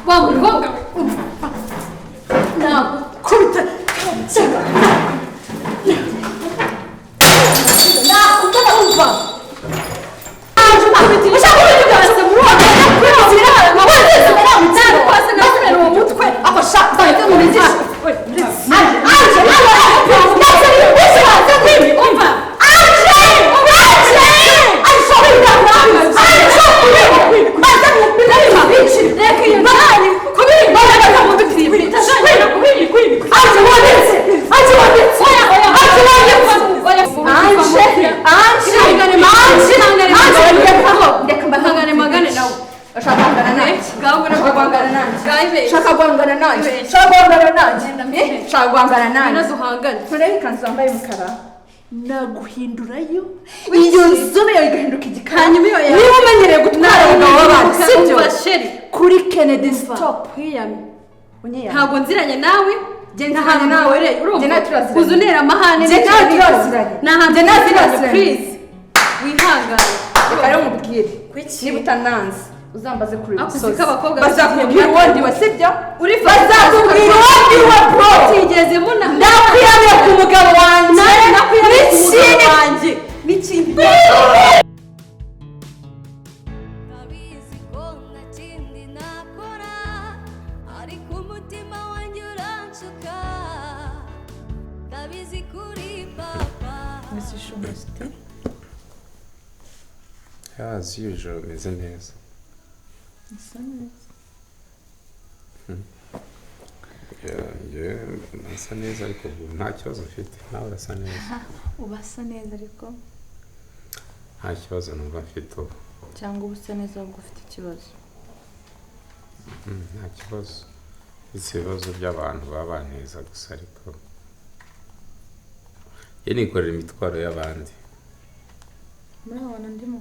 Wa mukobwa we, umva, nakukubita, nakubita, umva. Naguhindurayo iyo nzobe yawe igahinduka igikara. Niba umenyereye gutwara abagabo b'abandi, sibyo? Kuri Kennedy stop. Ntabwo nziranye nawe, ntahantu nawe, urumva uza unera amahane, ntahantu turaziranye, please wihangane. Reka rero nkubwire, niba utananze uzambaze kuri uyu musozi, bazakubwira uwo ndiwe, sibyo? Bazakubwira uwo ndiwe bro. Utigeze muna ndakwiyamye ku mugabo wanjye, ndakwiyamye ku mugabo wanjye n'ikindi. Ndabizi ko nta kindi nakora, ariko umutima wanjye uranshuka. Ndabizi kuri papa. As usual, meze neza. Nasa neza ariko nta kibazo mfite. Nawe urasa neza. Ubasa neza ariko nta kibazo numva mfite ubu. Cyangwa uba usa neza ahubwo ufite ikibazo. Nta kibazo. Uretse ibibazo by'abantu baba banteza gusa, ariko njye nikorera imitwaro y'abandi. Muri abo bantu ndimo?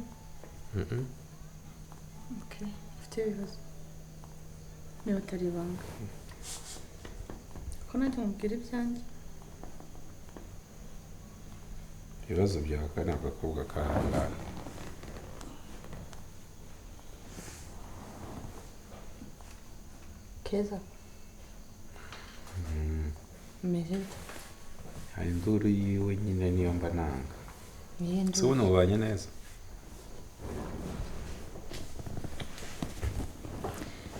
Okay, ufite ibibazo niba atari ibanga ko nanjye mubwira ibyanjye. Ibibazo byawe ni agakobwa kahangana. Keza meze bite? Hari induru yiwe nyine niyo mba nanga. Si ubu mubanye neza?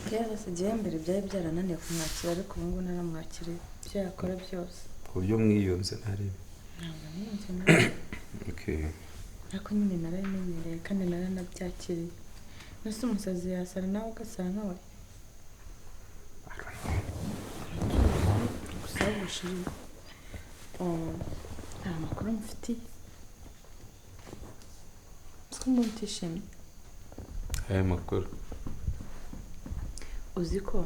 Keza sigiye mbere byari byarananiye kumwakira, ariko ubu ngubu naramwakiriye ibyo yakora byose. Ku buryo mwiyunze ntari? Ntabwo niyunze nawe. Okay. Ariko nyine narabimenyereye kandi naranabyakiriye. Nese umusazi yasara nawe ugasara nkawe? Gusa gushira nta makuru mufitiye. Siko mbona utishimye. Aya makuru uzi ko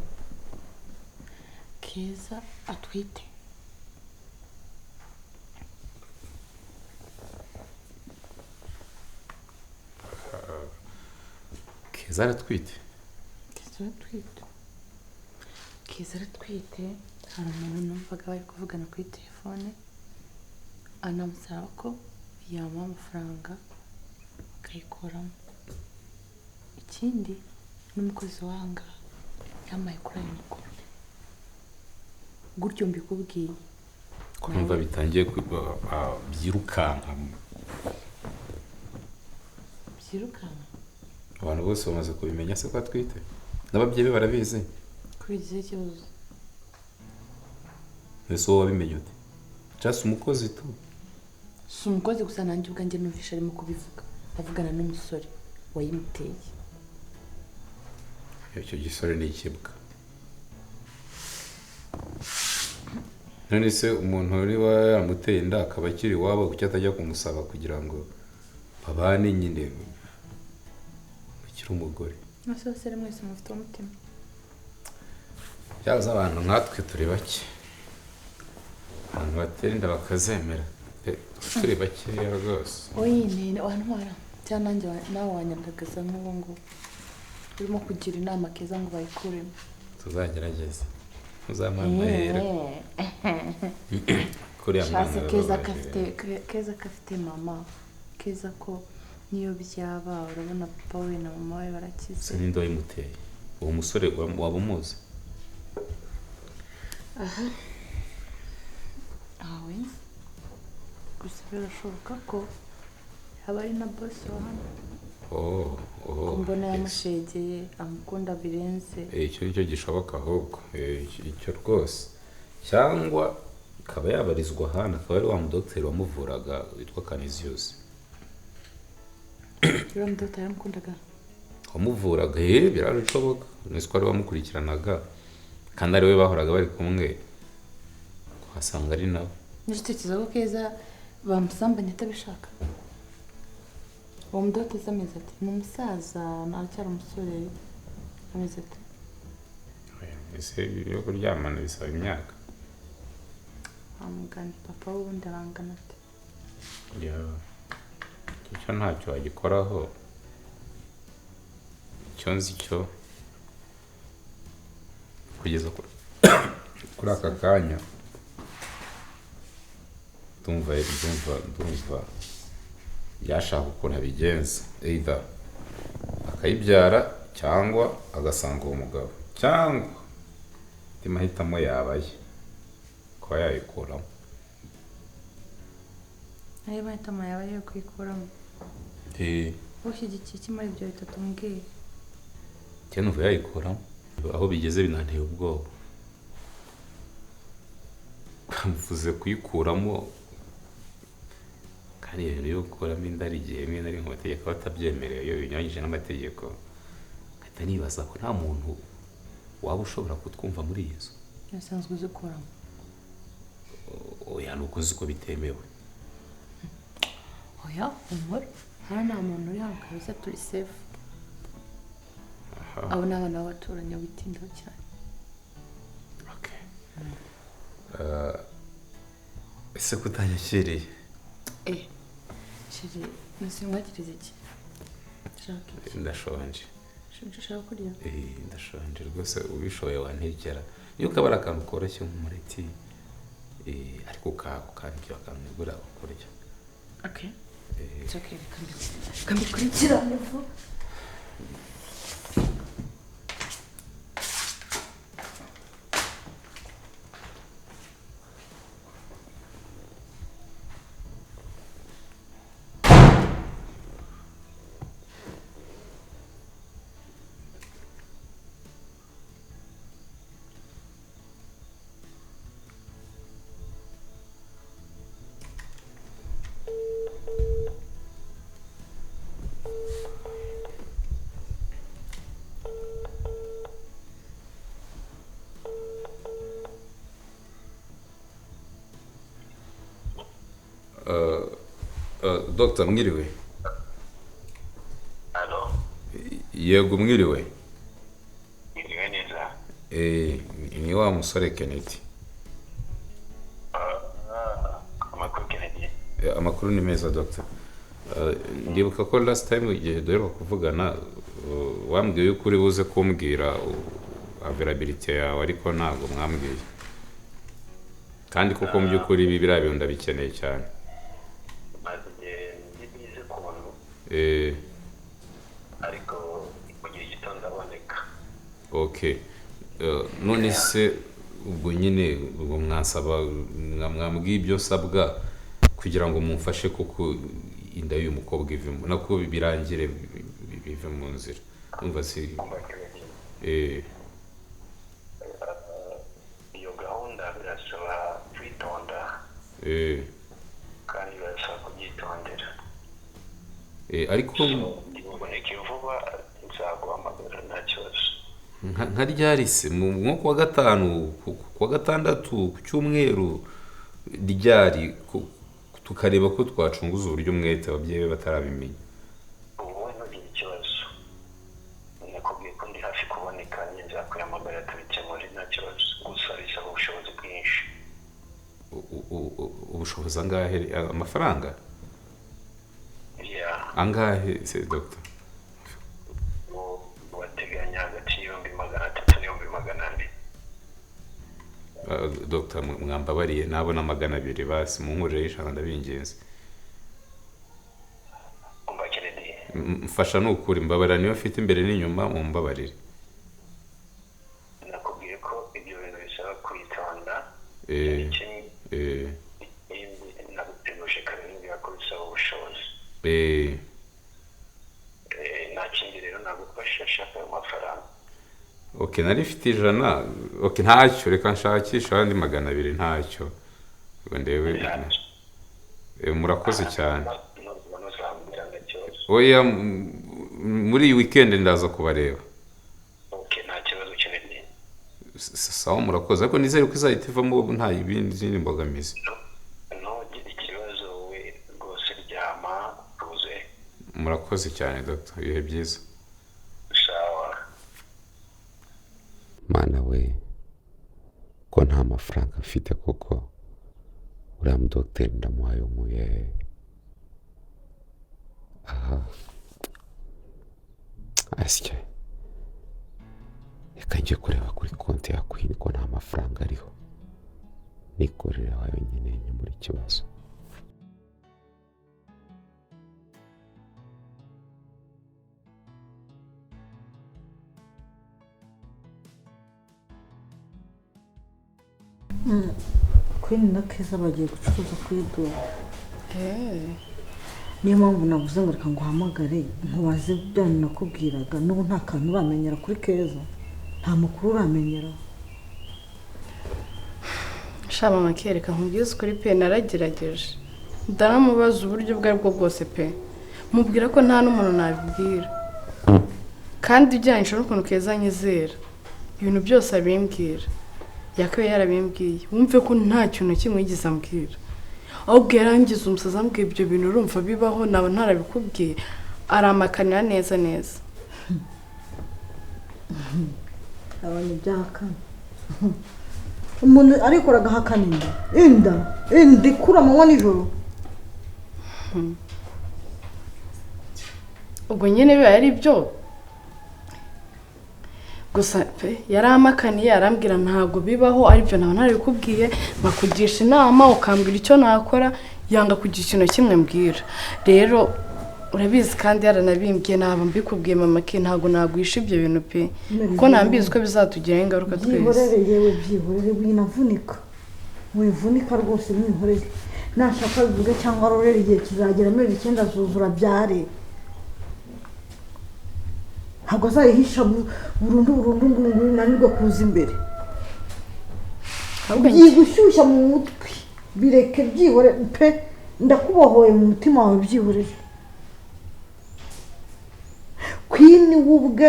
Keza atwite? Keza aratwite? Keza aratwite. Keza aratwite. Hari umuntu numvaga bari kuvugana kuri telefone anamusaba ko yamuha amafaranga akayikuramo. Ikindi n'umukozi wanga yamaye kuri ayo makuru. Gutyo mbikubwiye. Kumva bitangiye byirukanka. Byirukanka? Abantu bose bamaze kubimenya se ko atwite? N'ababyeyi be barabizi? Kubigize ikibazo. Ese wowe wabimenye ute? Just umukozi tu. Si umukozi gusa, nanjye ubwanjye numvisha arimo kubivuga. Avugana n'umusore wayimuteye. Icyo gisore ni ikibwa. None se umuntu uri yaramuteye inda akaba akiri iwabo, kuki atajya kumusaba kugira ngo babane nyine ukiri umugore? Mwese basore mwese mufite umutima. Byaza abantu nkatwe turi bake. Abantu batera inda bakazemera turi bakeya rwose. Oyi nene wantwara cyangwa nanjye nawe wanyandagaza nk'ubu ngubu. Urimo kugira inama Keza ngo bayikuremo. Tuzagerageza. Uzamuha amahera. Kuriya mwana Keza kafite mama. Keza ko niyo byaba urabona papa we na mama we barakize. Ninde wayimuteye? Uwo musore waba umuzi? Aha awe gusa birashoboka ko yaba ari na boss wa hano. Oh, oh. Mbona yamushegeye amukunda birenze. Icyo nicyo gishoboka ahubwo. Icyo rwose. Cyangwa akaba yabarizwa hano, akaba ari wa mudogiteri wamuvuraga witwa Canisius. Uriya mudogiteri yaramukundaga? Wamuvuraga, birashoboka. Nzi ko ari wamukurikiranaga kandi ari we bahoraga bari kumwe, wasanga ari nawe. Nitekereza ko Keza bamusambanye atabishaka. Uwo mudogiteri ameze ati ni umusaza aracyari umusore, ameze ati ese yo kuryamana bisaba imyaka. Amugana papa wundi arangana ati icyo ntacyo wagikoraho. Icyo nzi cyo kugeza kuri aka kanya ndumva yashaka ukuntu abigenza, either akayibyara cyangwa agasanga uwo mugabo, cyangwa andi mahitamo yabaye kuba yayikuramo. Ayo mahitamo yabaye yo kuyikuramo. Ushyigikiye iki muri ibyo bitatu mbwiye? Njye numva yayikuramo. Aho bigeze binanteye ubwoba. Mvuze kuyikuramo kandi ibintu byo gukuramo inda ari igihe rimwe na rimwe amategeko batabyemerewe, iyo binyuranyije n'amategeko. Nkahita nibaza ko nta muntu waba ushobora kutwumva muri iyi nzu. Usanzwe uzikuramo? Oya, ni uko uzi ko bitemewe. Oya, humura hano nta muntu uri hano kabisa, turi safe. Abo ni abana b'abaturanyi bitindaho cyane. Okay. Ese kutanyakiriye? Sheri, nsinwakiriza iki? Shaka iki? Ndashonje. Ushaka kurya? Ndashonje rwose, ubishoboye wantekera. Niyo ukaba ari akantu koroshye nk'umureti, ariko ukambwira akantu kurya. Okay. It's okay, reka mbikurikirane vuba. Dr. mwiriwe? Allo? Yego mwiriwe. Mwiriwe neza. Ni wa musore Kennedy. Amakuru Kennedy. Amakuru ni meza Dr. Ndibuka ko last time igihe duheruka kuvugana wambwiye yuko uri buze kumbwira availability yawe, ariko ntabwo mwambwiye. Kandi koko mu by'ukuri ibi biriya bintu ndabikeneye cyane. Ariko mu gihe gito ndaboneka. Okay. None se ubwo nyine ubwo mwasaba mwambwiye ibyo nsabwa kugira ngo mumfashe kuko inda y'uyu mukobwa ivemo, nako birangire bive mu nzira. Umva si iyo gahunda birasaba kwitonda. Kandi birasaba kubyitondera. Ariko ndiboneke vuba nzaguhamagara nta kibazo. Nka ryari se? Nko kuwa gatanu, kuwa gatandatu, ku cyumweru ryari, tukareba ko twacunguza uburyo umwete ababyeyi be batarabimenya. Ubu ntugire ikibazo, nakubwiye ko ndi hafi kuboneka, nzakuhamagara tubikemure nta kibazo. Gusa bisaba ubushobozi bwinshi. Ubushobozi angahe? Amafaranga angahe se Dr.? Bateganya hagati y'300,000 n'400,000. Dr. mwambabariye nabona 200 basi munkurire ijana ndabingenzi. Mfasha nukuri, mbabarira niyo mfite imbere n'inyuma mumbabarire. Ibyo bintu bisaba kwitonda. Naguteguje kare nubwira ko bisaba ubushobozi. Nta kindi rero nagufasha, shaka ayo mafaranga. Okay, nari mfite 100. Okay, ntacyo, reka nshakisha andi 200 ntacyo. Ngo ndebe. Murakoze cyane. Oya, muri iyi weekend ndaza kubareba. Okay, nta kibazo kinini. Sawa, murakoze. Ariko nizere ko izahita ivamo nta izindi mbogamizi. Ntugire ikibazo we rwose, ryama utuze. Murakoze cyane Dr. Ibihe byiza. Sawa. Mana we, ko nta mafaranga mfite koko, uriya mudogiteri ndamuhaye umuye. Aha asya, reka njye kureba kuri konti ya Queen ko nta mafaranga ariho, nikorere wayo nyine nkemura ikibazo. Queen na Keza bagiye gucuruza ku iduka. Niyo mpamvu navuze ngo reka nguhamagare nkubaze bya nakubwiraga. N'ubu nta kantu uramenyera kuri Keza, nta makuru uramenyera. Sha mama kereka nkubwize ukuri pe, naragerageje ndanamubaza uburyo ubwo aribwo bwose pe, mubwira ko nta n'umuntu nabibwira, kandi ugereranyije n'ukuntu Keza anyizera ibintu byose abimbwira, yakabaye yarabimbwiye. Wumve ko nta kintu na kimwe yigeze ambwira, ahubwo yarangiza umusazi ambwiye ibyo bintu urumva bibaho, naba ntarabikubwiye. Aramakanira neza neza. Abantu byahakana umuntu arikora agahakana inda inda inda ikura amanywa nijoro. Ubwo nyine biba ari byo gusa pe, yaramakaniye arambwira ntabwo bibaho, aribyo naba ntarabikubwiye, nkakugisha inama ukambwira icyo nakora, yanga kugira ikintu kimwe mbwira. Rero urabizi kandi yaranabimbwiye, naba mbikubwiye mama ke, ntabwo nagwisha ibyo bintu pe, kuko nambizi ko bizatugiraho ingaruka twese. Byihorere yewe, byihorere, winavunika wivunika rwose, mwihorere. Nashaka bivuge cyangwa arorere, igihe kizagera amezi 9 azuzura byare. Ntabwo azayihisha burundu burundu ngo unanirwe kuza imbere. Byigushyushya mu mutwe, bireke byihorere pe, ndakubohoye mu mutima wawe, byihorere. Queen ubwe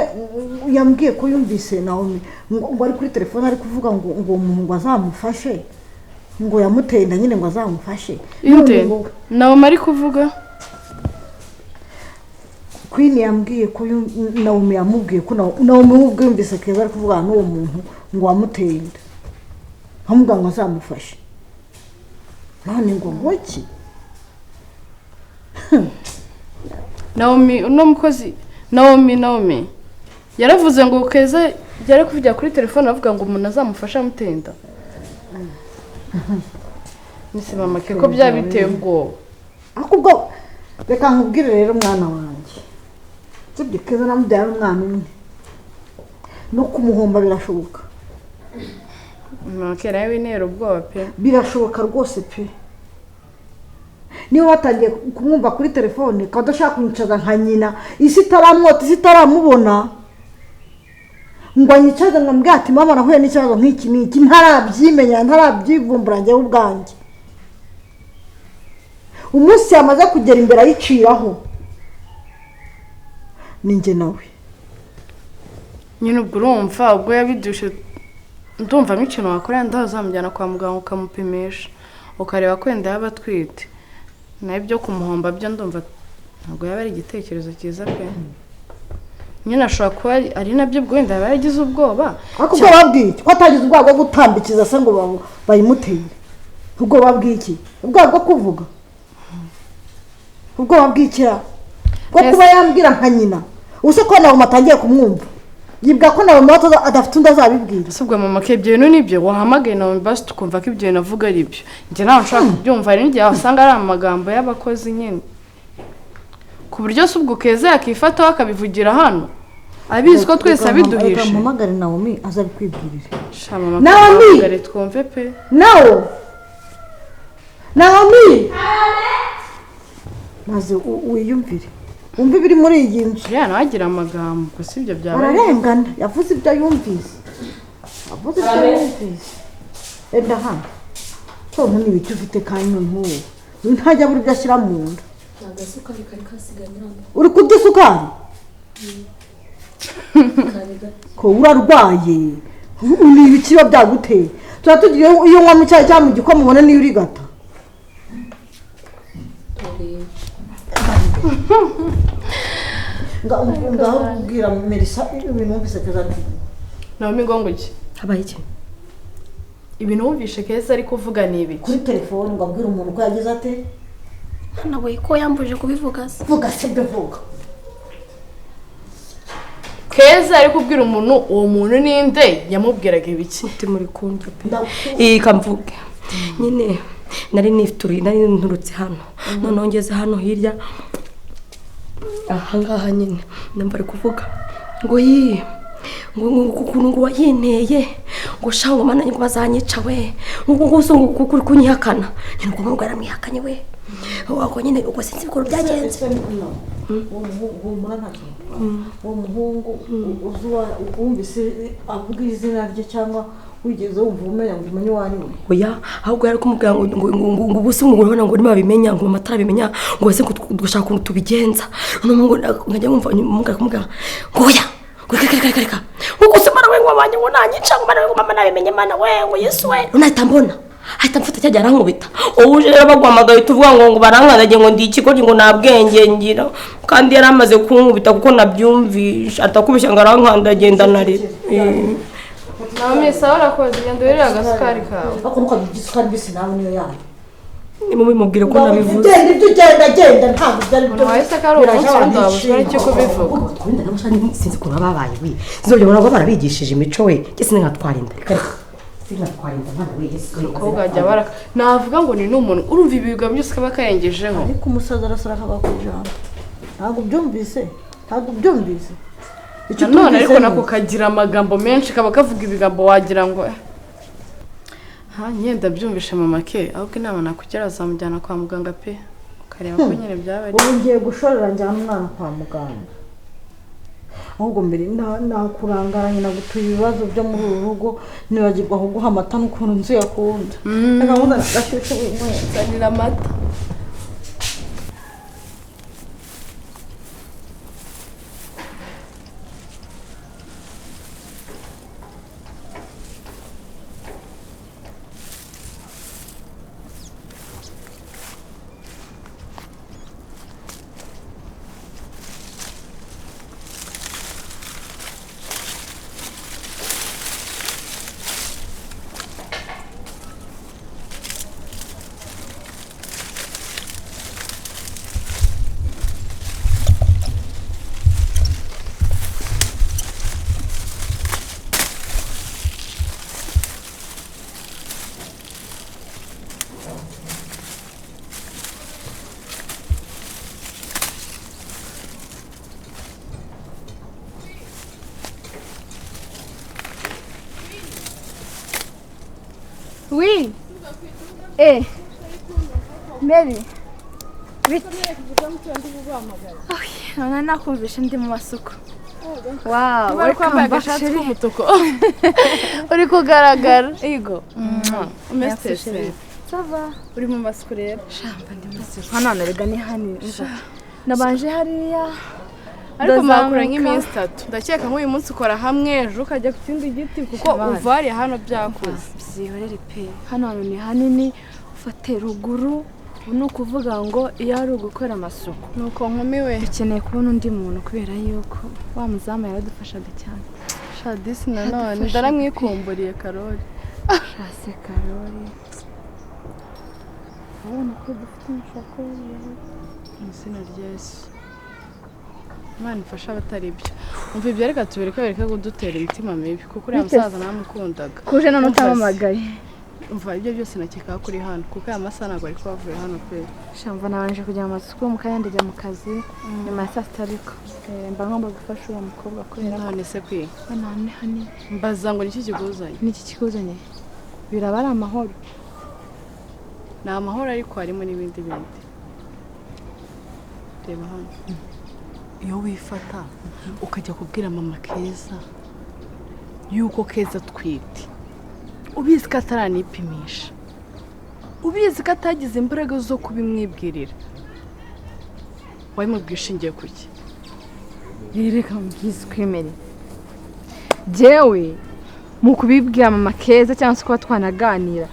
yambwiye ko yumvise Naomi ngo ari kuri telefone ari kuvuga ngo ngo umuntu ngo azamufashe, ngo yamuteye inda nyine ngo azamufashe. Naomi ari kuvuga? Queen yambwiye ko Naomi yamubwiye ko Naomi ubwe yumvise Keza ari kuvuga n'uwo muntu ngo wamuteye inda, nkamubwira ngo azamufashe. None ngo ngoki Naomi uno mukozi Naomi yaravuze ngo Keza yari kuvugira kuri telefone avuga ngo umuntu azamufasha amutenda. Nise mama ke ko byabiteye ubwoba. Akubwo reka nkubwire rero mwana wanjye, sibyo Keza namubyara umwana umwe, no kumuhomba birashoboka. Mama ke nawe wintera ubwoba pe, birashoboka rwose pe. Niba watangiye kumwumva kuri telefone ukaba udashaka kumwicaza nka nyina, isi itaramwota, isi itaramubona, ngo anyicaze ngo ambwire ati mama nahuye n'ikibazo nk'iki n'iki, ntarabyimenya ntarabyivumbura njyewe ubwanjye. Umunsi yamaze kugera imbere ayiciraho ni njye nawe nyine. Ubwo urumva ubwo yabidushe, ndumvamo ikintu wakora, ndazamujyana kwa muganga ukamupimisha ukareba ko wenda yaba atwite. Naho ibyo kumuhomba byo ndumva ntabwo yaba ari igitekerezo cyiza pe. Nyine ashobora kuba ari nabyo ubwo wenda yaba yaragize ubwoba. Ariko ubwo babwiye iki ko atagize ubwoba bwo gutambikiza se ngo bayimutere? Ubwoba bw'iki? Ubwoba bwo kuvuga? Ubwoba bw'iki? Bwo kuba yambwira nka nyina? Ubuse ko Naomi atangiye kumwumva, yibwa ko Naomi adafite undi azabibwira. Si ubwo mama ke ibyo bintu nibyo wahamagaye Naomi basi tukumva ko ibyo bintu avuga ari byo. Njye ntawe nshobora kubyumva, hari n'igihe wasanga ari amagambo y'abakozi nyine, ku buryo si ubwo Keza yakifataho akabivugira hano. Abizi ko twese abiduhishe. Mpamagare Naomi azabikwibwirire. Sha mama, Naomi twumve pe. Nao Naomi, maze wiyumvire, wumve ibiri muri iyi nzu. Ya nawe agira amagambo gusa ibyo byaba ararengana. Yavuze ibyo yumvise, avuze ibyo yumvise. Enda hano none ni ibiki ufite kandi noneho ntajya abura ibyo ashyira mu nda. Agasukari kari kasigaye. Uri kurya isukari ko urarwaye? Ni ibiki biba byaguteye? Tuba tugiye iyo unywa mu cyayi cyangwa mu gikoma ubona niyo urigata. Ngaho ubwira Melissa ibintu wumvise Keza ari kuvuga. Naomi ngo nguki? Habaye iki? Ibintu wumvishe Keza ari kuvuga ni ibiki? Kuri telefone ngo abwire umuntu ko yagize ate? Mwana we ko yambuje kubivuga se? Vuga se byo vuga. Keza ari kubwira umuntu, uwo muntu ninde yamubwiraga ibiki? Uti muri kundya pe. Kamvuge. Nyine nari nifituri, nari nturutse hano. Noneho ngeze hano hirya ahangaha nyine namba ari kuvuga ngo yi ngo ukuntu ngo wayinteye ngo sha ngo mana ngo bazanyica we ngo ngo ngo kuri kunyihakana nyine ngo ngo yaramwihakanye we wako nyine ubwo sinzi ukuntu byagenze. Uwo muhungu wumvise avuga izina rye cyangwa wigeze wumva umenya ngo umenye uwo ari we? Oya, ahubwo yari kumubwira ngo ngo ubuse ngo urabona ngo ntibabimenya ngo mama atarabimenya ngo ese ngo dushaka ukuntu tubigenza. Noneho nkajya nkumva kumubwira ngo oya ngo reka reka reka ngo gusa mwana we ngo wanjye ngo nanyica ngo mwana we ngo mama nabimenye mana we ngo Yesu we. Nahita mbona ahita mfata cyajya arankubita. Ubu rero baguhamagaye tuvuga ngo ngo barankandagiye ngo ndi ikigoryi ngo nta bwenge ngira, kandi yari amaze kunkubita kuko nabyumvisha atakubishya ngo arankandagiye ndanarira. Naomi sawa urakoze, genda wirire agasukari kawe. Ariko ntukarye igisukari mbisi nawe niyo yayo. Nimubimubwire ko nabivuze. Genda ibyo ugenda genda ntabwo ibyo ari byo. Wahise ko ari umunsi wundi wabuzwa n'icyo kubivuga. Wenda namushaka sinzi ukuntu babaye we. Sinzi uburyo barabigishije imico we. Njye sinatwara inda. Reka sinatwara inda mwana we Yesu. Umukobwa ajya baraka. Navuga ngo ni n'umuntu urumva ibiga byose kaba karengejeho. Ariko umusaza arasara akaba ku ijambo. Ntabwo ubyumvise? Ntabwo ubyumvise? None ariko nako kagira amagambo menshi kaba kavuga ibigambo wagira ngo ha nyenda byumvishe mama ke. Ahubwo inama nakugira azamujyana kwa muganga pe, ukareba ko nyine byaba ari. Ubu ngiye gushorera njyana umwana kwa muganga. Ahubwo mbere nakurangaranye nagutuye ibibazo byo muri uru rugo nibagirwa kuguha amata n'ukuntu nzu yakunda. Reka nkuzanire agashyushyu winywere. Nzanira amata. Oui. Eh. Mary. Bite. None nakumvishe ndi mu masuku. Wow, welcome back chérie. Uri kugaragara. Yego. Umeze se. Ça va. Uri mu masuku rero? Shamba ndi mu masuku. Hano narega ni hani. Nabanje hariya. Ariko mwakora nk'iminsi 3. Ndakeka nk'uyu munsi ukora hamwe ejo ukajya ku kindi giti kuko uvariye hano byakuze. Byihorere pe. Hano hantu ni hanini ufate ruguru ni ukuvuga ngo iyo ari ugukora amasuku. Nuko nkumiwe. Dukeneye kubona undi muntu kubera yuko wa muzamu yaradufashaga cyane. Shadisi nanone ndaramwikumburiye Karori. Shase Karori. Urabona ko dufite umushako mu izina rya Yesu. Imana ifasha abatari ibyo. Umva ibyo reka tubireke bereke kudutera imitima mibi kuko uriya musaza namukundaga. Kuje none utamamagaye. Umva ibyo byose nakeka kuri hano kuko aya masaha ntabwo ari kubavuye hano pe. Shamva nabanje kujya mu masuku mu kanya ndajya mu kazi nyuma ya saa sita ariko mba ngomba gufasha uriya mukobwa kubera none se kwi none hani mbaza ngo niki kikuzanye? Niki kikuzanye? Biraba ari amahoro. Ni amahoro ariko harimo n'ibindi bindi. Reba hano. Iyo wifata ukajya kubwira mama Keza yuko Keza atwite, ubizi ko ataranipimisha, ubizi ko atagize imbaraga zo kubimwibwirira, wabimubwishingiye kuki? Reka mbwize kwemere jewe mu kubibwira mama Keza cyangwa se kuba twanaganira,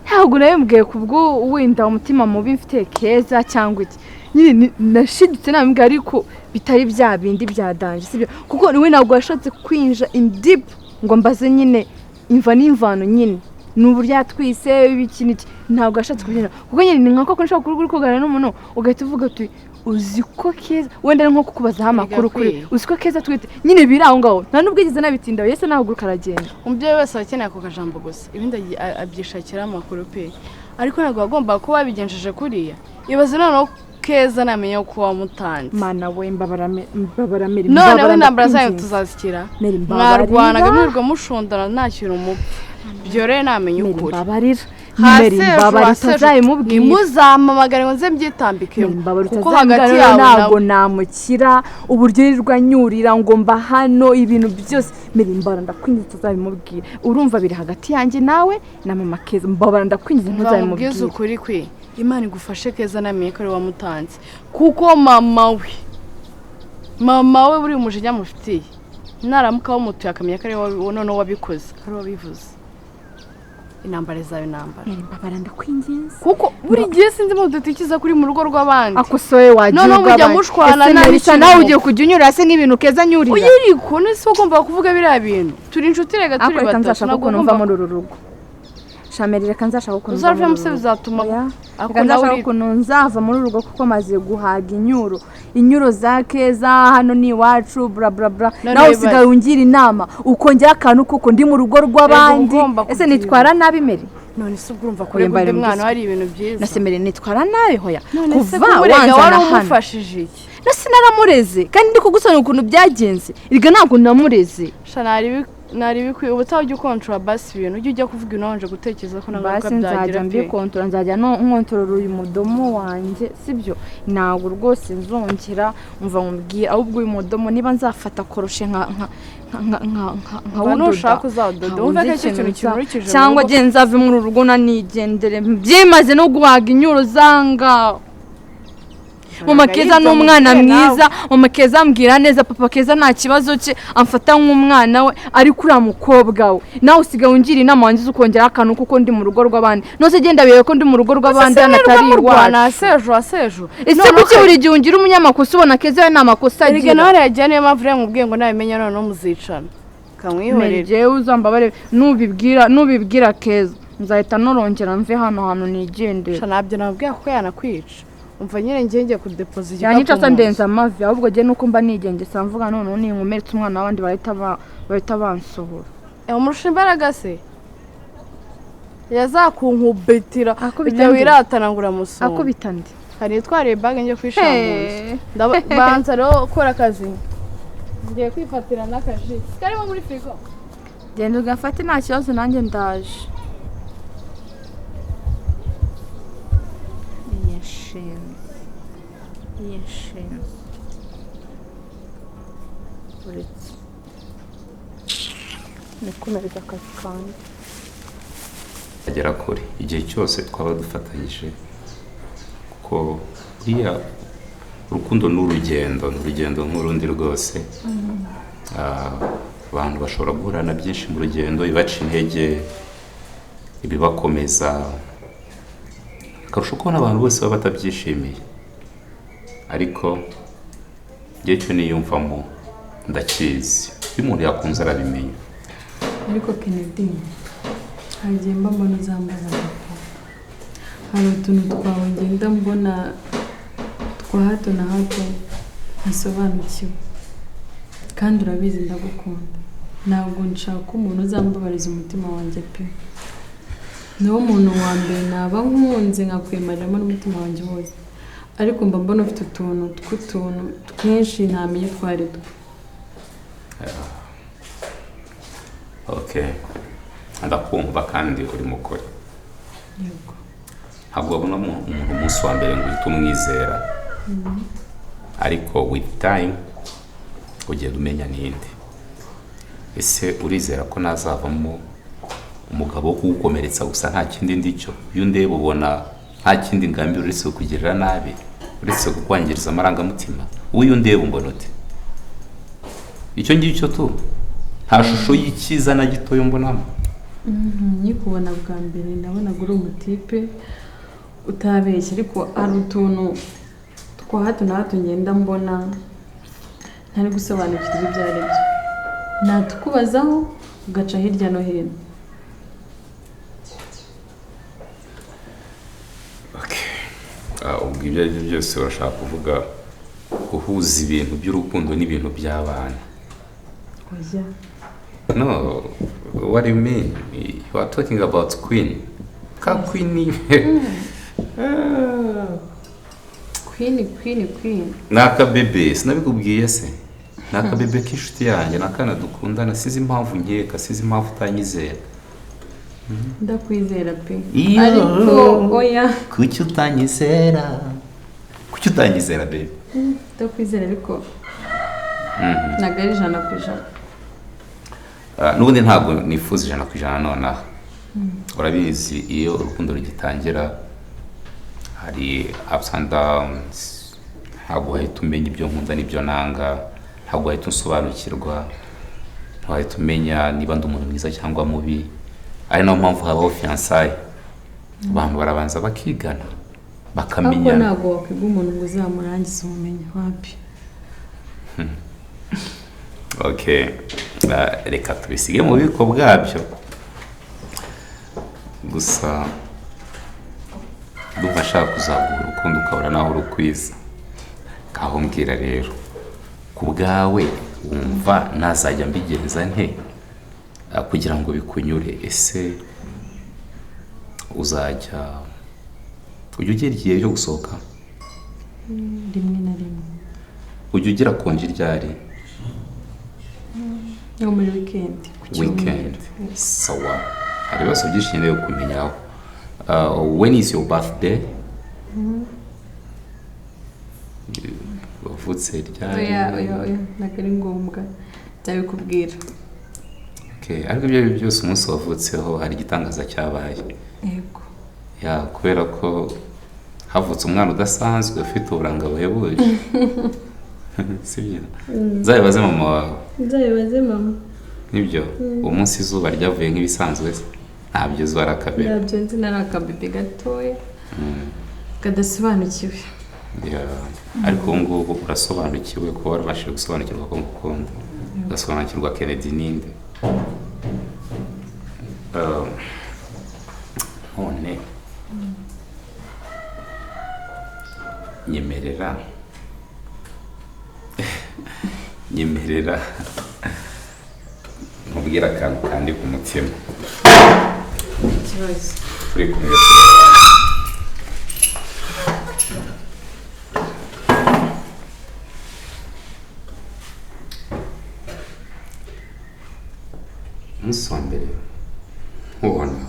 ntabwo nabimubwiye kubwo wenda umutima mubi mfite Keza cyangwa iki, nyine nashidutse nabimubwiye ariko bitari bya bindi bya danje, sibyo? Kuko niwe ntabwo yashatse kwinjira in deep ngo mbaze nyine imva n'imvano nyine n'uburyo yatwise ibiki n'iki, ntabwo yashatse kubyina kuko nyine ni nka koko nshobora kuba uri kuganira n'umuntu ugahita uvuga uti uzi ko Keza, wenda nko kukubazaho amakuru kuri uzi ko Keza atwite, nyine biri aho ngaho nta nubwo yigeze nabitindaho, yese nahaguruka aragenda. Umubyeyi wese aba akeneye ako kajambo gusa, ibindi abyishakira amakuru pe, ariko ntabwo agomba kuba wabigenjeje kuriya. Ibaze noneho Keza namenya ko wamutanze. Mana we mbabara mbabara. Noneho intambara zanyu tuzazikira, mwarwanaga mwirirwa mushondana nta kintu mupfa, byoreye namenya ukuri. Mbabarira mbabarira utazabimubwira, ntimuzampamagare ngo nze mbyitambikemo kuko hagati yawe ntabwo namukira, uburyo yirirwa nyurira ngo mba hano ibintu byose. Mbabara ndakwinjiza utazabimubwira, urumva biri hagati yanjye nawe na mama Keza, mbabara ndakwinjiza ntuzabimubwira. Mbabwira ukuri kwe, Imana igufashe Keza namenye ko ari wamutanze, kuko mama we buri umujinya mufitiye naramuka wamutuye akamenya ko ari wowe noneho wabikoze, ari wabivuze, intambara zawe intambara. Mbabara ndakwinginze kuko buri gihe sinzi mu dutikiza kuri mu rugo rw'abandi akosoye wagiye noneho mujya mushwana nawe ugiye kujya unyura se nk'ibintu Keza nyurira uyiriko nese ugomba kuvuga biriya bintu, turi inshuti rega turi batatu, nzashaka ukuntu mva muri uru rugo. Shameri reka nzashaka ukuntu uzava muse bizatuma nzashaka ukuntu nzava muri uru rugo kuko maze guhaga inyuro za Keza hano ni iwacu bra bra bra, nawe usigaye ungira inama ukongera akantu kuko ndi mu rugo rw'abandi. Ese nitwara nabi Meri? None se ubwo urumva ko undi mwana hari ibintu byiza? Nase Meri nitwara nabi hoya kuva wanzana hano umufashije iki? Nase naramureze kandi ndi kugusobanurira ukuntu byagenze, erega ntabwo namureze. Sha nari bikwiye ubutaha ujya ukontorora basi ibintu, ujye ujya kuvuga ibintu wabanje gutekereza ko nta ngaruka byagira nzajya mbikontorora, nzajya nkontorora uyu mudomo wanjye, sibyo? Ntabwo rwose nzongera umva nkubwira, ahubwo uyu mudomo niba nzafata koroshe nka nka nka nka nka nushaka uzadoda wumve ko icyo kintu kimurikije, cyangwa nge nzave muri uru rugo nanigendere byimaze no guhaga inyuro zanga. Mama Keza ni umwana mwiza, mama Keza ambwira neza, papa Keza nta kibazo cye, amfata nk'umwana we, ariko uriya mukobwa we nawe usigaye ungira inama wangiza ukongera akantu kuko ndi mu rugo rw'abandi. Nose genda birebe ko ndi mu rugo rw'abandi hano atari iwacu. Sejo ese kuki buri gihe ungira umunyamakosa ubona Keza we nta makosa agira? Erega nawe yagiye, niyo mpamvu rero nkubwiye ngo nabimenya noneho muzicana kamwihorere. Jewe uzambabare nubibwira Keza nzahita norongera mve hano hantu nigendere. Nabyo nababwiye kuko yanakwica. Umva nyine ngiye kudepoza igikapu yanyica sa ndenza amavi, ahubwo je nuko mba nigengesa mvuga none ninkomeretse umwana w'abandi bahita bansohora. Umurusha imbaraga se yazakunkubitira ibyo wiratana ngo uramusonga. Akubita nde? Hari twariye bag njye kwishambuza ndabanza rero gukora akazi, ngiye kwifatira n'akaji karimo muri frigo. Genda ugafate nta kibazo nanjye ndaje. Yeshinze uretse nikomereza akazi kanjye agera kure igihe cyose twaba dufatanyije, kuko buriya urukundo ni urugendo, ni urugendo nk'urundi rwose. Abantu bashobora guhura na byinshi mu rugendo, ibibaca intege, ibibakomeza, akarusho kubona abantu bose baba batabyishimiye, ariko igihe cyo niyumvamo ndakizi, iyo umuntu yakunze arabimenya. Ariko Kennedy hari igihe mba mbona uzambabaza pe, hari utuntu twawe ngenda mbona twa hato na hato ntasobanukiwe, kandi urabizi ndagukunda, ntabwo nshaka umuntu uzambabariza umutima wanjye pe. Niwo muntu wa mbere naba nkunze nkakwemaramo n'umutima wanjye wose. Ariko mba mbona ufite utuntu tw'utuntu twinshi ntamenye utwo ari two. Okay. Ndakumva kandi uri mukore. Yego. Ntabwo wabona umuntu umunsi wa mbere ngo uhite umwizera. Ariko with time ugenda umenya n'indi. Ese urizera ko nazavamo umugabo wo kugukomeretsa gusa nta kindi ndicyo? Iyo undeba ubona nta kindi ngambira uretse kukugirira nabi, uretse kukwangiriza amarangamutima. Uyu ndeba umbona ute? Icyo ngicyo tu nta shusho y'icyiza na gitoya mbonamo. Nkikubona bwa mbere nabonaga uri umutipe utabeshya, ariko hari utuntu twa hato na hato ngenda mbona ntari gusobanukirwa ibyo ari byo. Natukubazaho ugaca hirya no hino. Ubwo ibyo ari byo byose urashaka kuvuga guhuza ibintu by'urukundo n'ibintu by'abana. Oya. No, what do you mean? You are talking about Queen. Ka Queen. Queen, Queen, Queen. Naka bebe, sinabikubwiye se. Naka bebe k'inshuti yanjye, nakana dukundana, sizi impamvu nkeka, sizi impamvu utanyizera. Ndakwizera pe. Ariko oya. Kuki utanyizera? Kuki utanyizera baby? Ndakwizera ariko ntabwo ari 100%. N'ubundi ntabwo nifuza 100% nonaha. Urabizi iyo urukundo rugitangira hari ups and downs, ntabwo wahita umenya ibyo nkunda n'ibyo nanga, ntabwo wahita unsobanukirwa, ntiwahita umenya niba ndi umuntu mwiza cyangwa mubi. Ari nayo mpamvu habaho fiançailles. Abantu barabanza bakigana bakamenyana. Ariko ntabwo wakwiga umuntu ngo uzamurangize ubumenyi wapi. Okay, reka tubisige mu bubiko bwabyo. Gusa ndumva nshaka kuzaguha urukundo ukabura naho urukwiza. Ngaho mbwira rero, ku bwawe wumva nazajya mbigenza nte kugira ngo bikunyure? Ese uzajya ujya ugira igihe cyo gusohoka? Rimwe na rimwe. Ujya ugira konji ryari? Yo muri weekend. Weekend. Sawa. Hari ibibazo byinshi nkeneye kumenyaho. When is your birthday? Wavutse ryari? Oya, oya, oya, ntabwo ari ngombwa nzabikubwira. Okay, ariko ibyo byose umunsi wavutseho hari igitangaza cyabaye. Yego. Ya, kubera ko havutse umwana udasanzwe ufite uburanga buhebuje. Sibyo? Nzabibaze mama wawe. Nzabibaze mama. Nibyo, umunsi izuba ryavuye nk'ibisanzwe se. Ntabyo zuba arakabebe. Ntabyo nzi, nari akabebe gatoya. Kadasobanukiwe. Ya, ariko ubu ngubu urasobanukiwe ko warabashije gusobanukirwa ko ngukunda. Ugasobanukirwa Kennedy ninde. None nyemerera nyemerera nkubwira akantu kandi ku mutima. Ikibazo turi kumwe. Umunsi wa mbere nkubona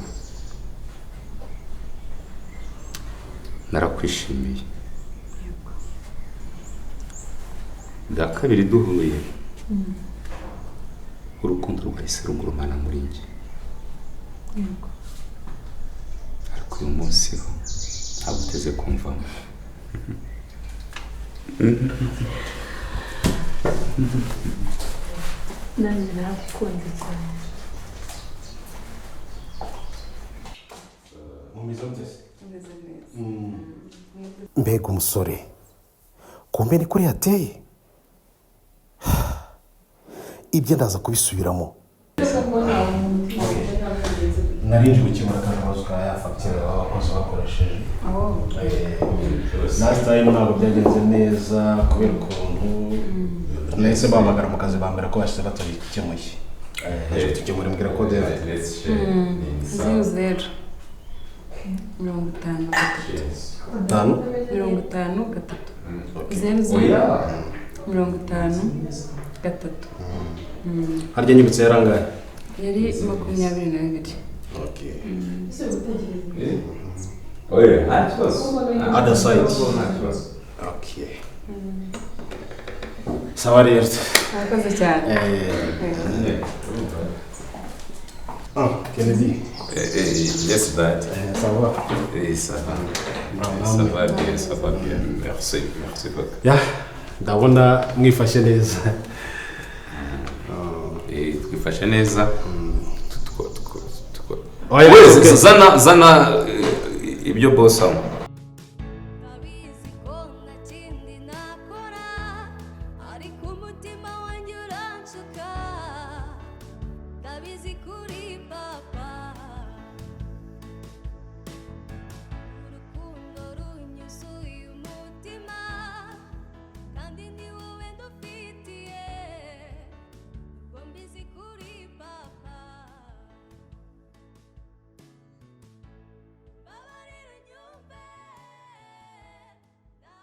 narakwishimiye. Bwa kabiri duhuye urukundo rwahise rugurumana muri njye. Ariko uyu munsi ho ntabwo uteze kumvamo. Nanjye naragukunze cyane. Mbega umusore kumbe ni kuri yateye ibyo ndaza kubisubiramo. Narinje gukemura akabazo ka ya fagitire abakozi bakoresheje. Last time ntabwo byagenze neza kubera ukuntu nahise bahamagara mu kazi bambwira ko bashyize batabikemuye. Naje kutukemura mbwira ko 00. 53. 5? 53. Okay. 0 0 53. Harya nyibutse yarangaye? Yari 22. Okay. Oya, nta kibazo. Other side. Nta kibazo. Okay. Sawa rero. Murakoze cyane. Ah, Kennedy. Yes, dad. Ça va? Ça va. Ça va bien, ça va bien. Merci, merci beaucoup. Ya, ndabona mwifashe neza. Twifashe neza. Oya, Zana zana ibyo boss anywa.